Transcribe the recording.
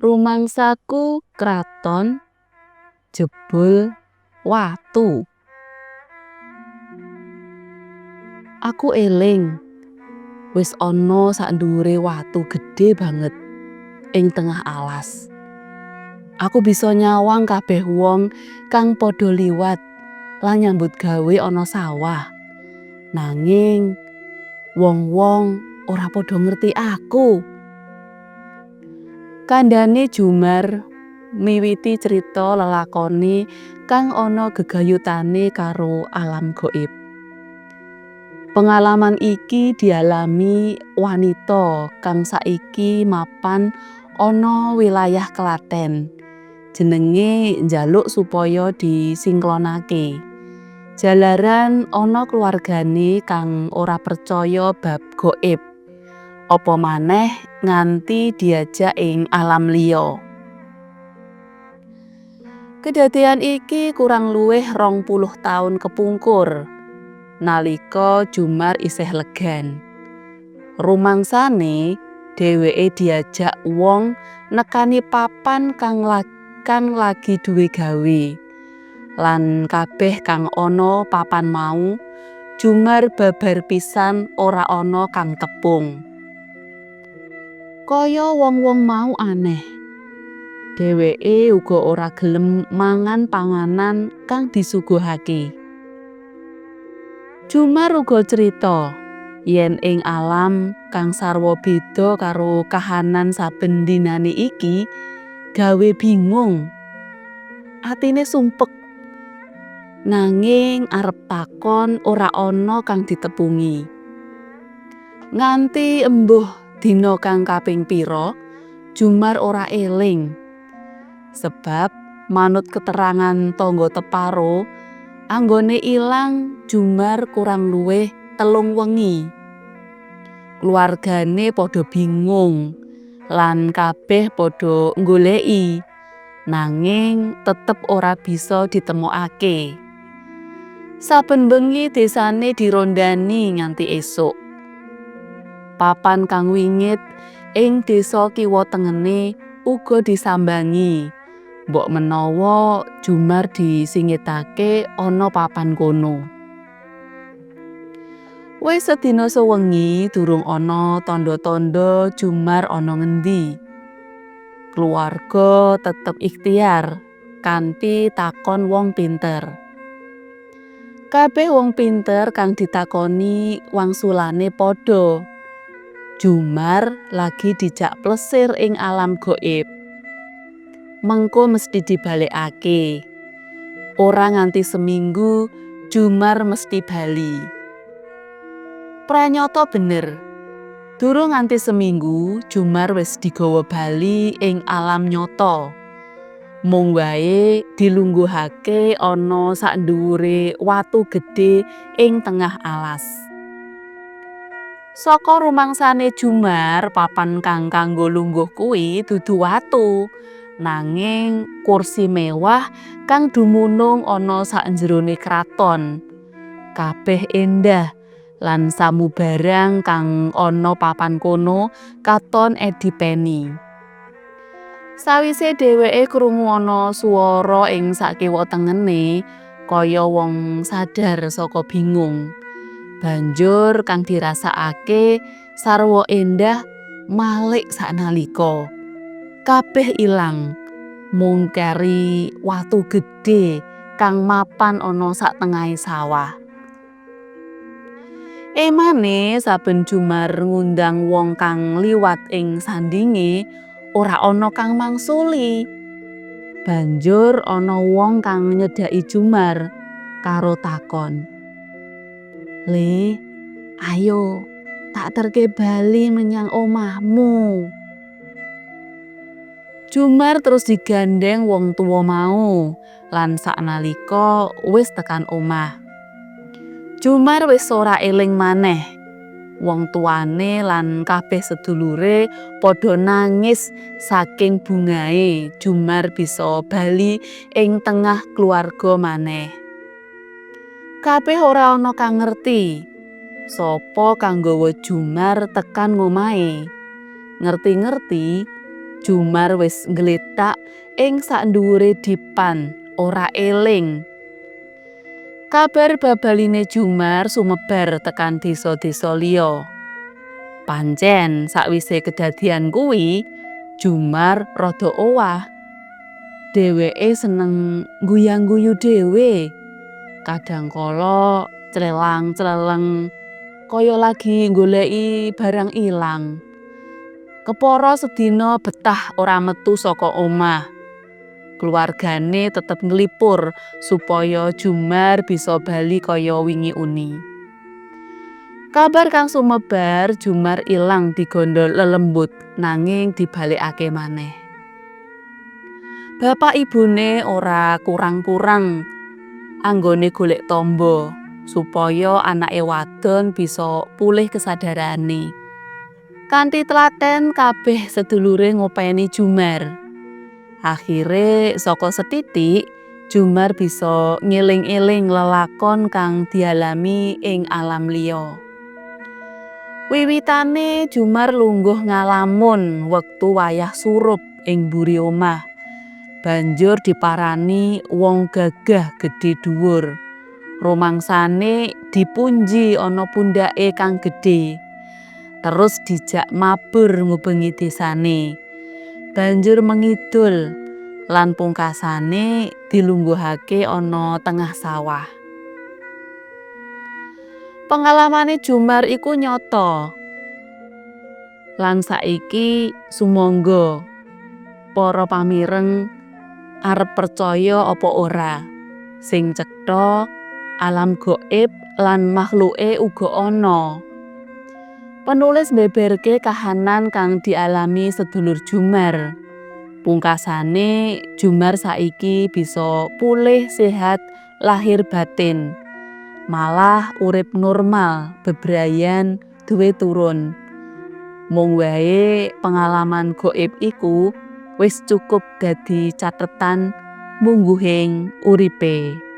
Rumangsaku kraton jebul watu. Aku eling wis ana sakndhuwure watu gedhe banget ing tengah alas. Aku bisa nyawang kabeh wong kang padha liwat lan nyambut gawe ana sawah. Nanging wong-wong ora padha ngerti aku. Kandhane Jumar miwiti crita lelakone kang ana gegayutane karo alam gaib. Pengalaman iki dialami wanita kang saiki mapan ana wilayah Klaten. Jenenge njaluk supaya disingklonake. Jalaran ana keluargane kang ora percaya bab gaib. Apa maneh nganti diajak ing alam liya. Kedadean iki kurang luwih 20 taun kepungkur nalika Jumar isih legan. Rumangsane dheweke diajak wong nekani papan kang lagi duwe gawe. Lan kabeh kang ana papan mau Jumar babar pisan ora ana kang tepung. Kaya wong-wong mau aneh. Dheweke uga ora gelem mangan panganan kang disuguhake. Jumar uga crita yen ing alam kang sarwa beda karo kahanan saben dinane iki gawe bingung. Atine sumpek. Nanging arep takon ora ana kang ditepungi. Nganti embuh dina kang kaping pira, Jumar ora eling. Sebab manut keterangan tangga teparo, anggone ilang Jumar kurang luwih 3 wengi. Keluargane padha bingung lan kabeh padha nggoleki, nanging tetep ora bisa ditemokake. Saben bengi desane dirondani nganti esuk. Papan kang wingit ing desa kiwa tengene uga disambangi. Mbok menawa Jumar disingitake ana papan kono. Wis sedina sewengi durung ana tandha-tandha Jumar ana ngendi. Keluarga tetep ikhtiar kanthi takon wong pinter. Kabeh wong pinter kang ditakoni wangsulane padha. Jumar lagi dijak plesir ing alam gaib. Mengko mesti dibalekake. Ora nganti seminggu, Jumar mesti bali. Pranyata bener. Durung nganti seminggu, Jumar wis digawa bali ing alam nyata. Mung wae dilungguhake ana sakndhuwure watu gedhe ing tengah alas. Saka rumangsane Jumar, papan kang kanggo lungguh kuwi dudu watu, nanging kursi mewah kang dumunung ana sakjerone kraton. Kabeh endah lan samubarang kang ana papan kono katon edipeni. Sawise dheweke krungu ana swara ing sakiwa tengene, kaya wong sadar saka bingung. Banjur kang dirasakake sarwa endah malik saknalika. Kabeh ilang, mung keri watu gedhe kang mapan ana satengahe sawah. Emane saben Jumar ngundang wong kang liwat ing sandinge, ora ana kang mangsuli. Banjur ana wong kang nyedhaki Jumar karo takon, "Le, ayo tak terke bali menyang omahmu." Jumar terus digandeng wong tuwa mau lan saknalika wis tekan omah. Jumar wis ora eling maneh. Wong tuane lan kabeh sedulure padha nangis saking bungahe Jumar bisa bali ing tengah keluarga maneh. Kabeh ora ana kang ngerti sapa kang nggawa Jumar tekan ngomahe. Ngerti-ngerti Jumar wis nggletak ing sakndhuwure dipan, ora eling. Kabar babaline Jumar sumebar tekan desa-desa liya. Pancen sakwise kedadian kuwi, Jumar rada owah. Dheweke seneng guya-guyu dhewe. Kadangkala clelang-cleleng kaya lagi nggoleki barang ilang. Kepara sedina betah ora metu saka omah. Keluargane tetep nglipur supaya Jumar bisa bali kaya wingi uni. Kabar kang sumebar Jumar ilang digondol lelembut nanging dibalekake maneh. Bapak ibune ora kurang-kurang anggone golek tamba supaya anake wadon bisa pulih kesadarane. Kanthi tlaten kabeh sedulure ngopeni Jumar. Akhire saka sethithik Jumar bisa ngeling-eling lelakon kang dialami ing alam liya. Wiwitane Jumar lungguh ngalamun wektu wayah surup ing mburi omah. Banjur diparani wong gagah gedhe dhuwur. Rumangsane dipunji ana pundhake kang gedhe. Terus dijak mabur ngubengi desane. Banjur mengidul lan pungkasane dilungguhake ana tengah sawah. Pengalamane Jumar iku nyata. Lan saiki sumangga para pamireng arep percaya apa ora. Sing cetha alam gaib lan makhluke uga ana. Penulis mbeberke kahanan kang dialami sedulur Jumar. Pungkasane Jumar saiki bisa pulih sehat lahir batin. Malah urip normal bebrayan duwe turun. Mung wae pengalaman gaib iku wis cukup dadi cathetan mungguhing uripe.